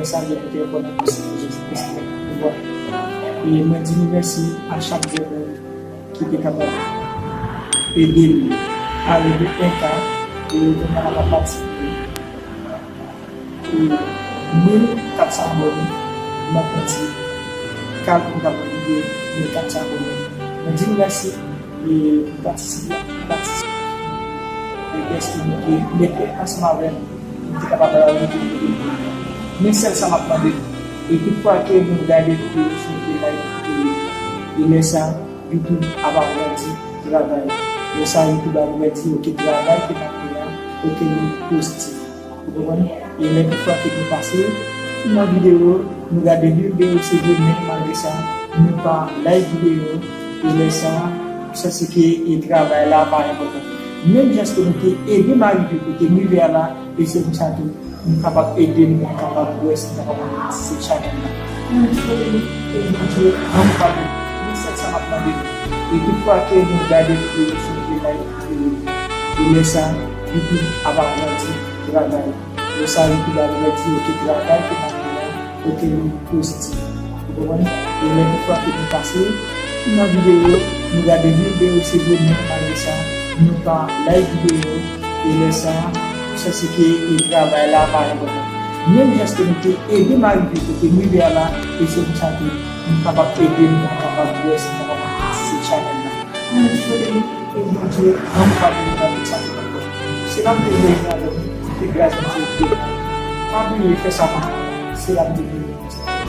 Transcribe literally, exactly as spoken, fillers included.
Sa vle di ke konn posib Jezi Kris pou mwen. E mwen di nou mèsi a chak grenn moun ki te kapab ede m a rive en ka, e kounye a m ap patisipe e mil kat san abòne nan konti kal pou m kapab rive mil kat san abòne. Mwen di nou mèsi. E patisipe, patisipe. E dèske nou te mete ansanm avè m, nou te kapab al rive kote nou ye. Men sèl sa m ap mande nou, e tout fwa ke nou gade videyo, si nou te like videyo, e lè sa, YouTube ap agrandi travay. Lè sa, YouTube ap agrandi, oke, travay ke n ap fè a, oke, li pozitif. Ou konprann? E lè tout fwa ke nou pase nan videyo, nou gade view de yo, se vre, men malgre sa, nou pa like videyo, e lè sa, sa se ke e travay la pa enpòtan. Menm jan ke nou te ede m arive kote m rive a la, e se konsa tou, nou kapab ede m, nou kapab wè si nou kapab monetize chanèl la. Mwen di kote nou, e Bondye, ban nou padon. Men sèl sa m ap mande nou. E tout fwa ke nou gade videyo, si nou te like videyo, e lè sa, YouTube ap agrandi travay. Lè sa, YouTube ap agrandi, oke, travay ke n ap fè a, oke, li pozitif. Ou konprann? E lè tout fwa ke nou pase nan videyo, nou gade videyo, se vre, men malgre sa, nou pa like videyo, e lè sa, sa se ke e travay la pa enpòtan. Menm jan ke nou te ede m arive kote m rive a la, e se konsa tou, nou kapab ede m, nou kapab wè si nou kapab monetize chanèl la. Mwen di kote nou, e Bondye, ban nou padon nan tout sa nou fè. Se la m te vle vin avèk nou, ke gras Bondye ede nou. Pa bliye fè sa pou mwen, se la m te vle vin.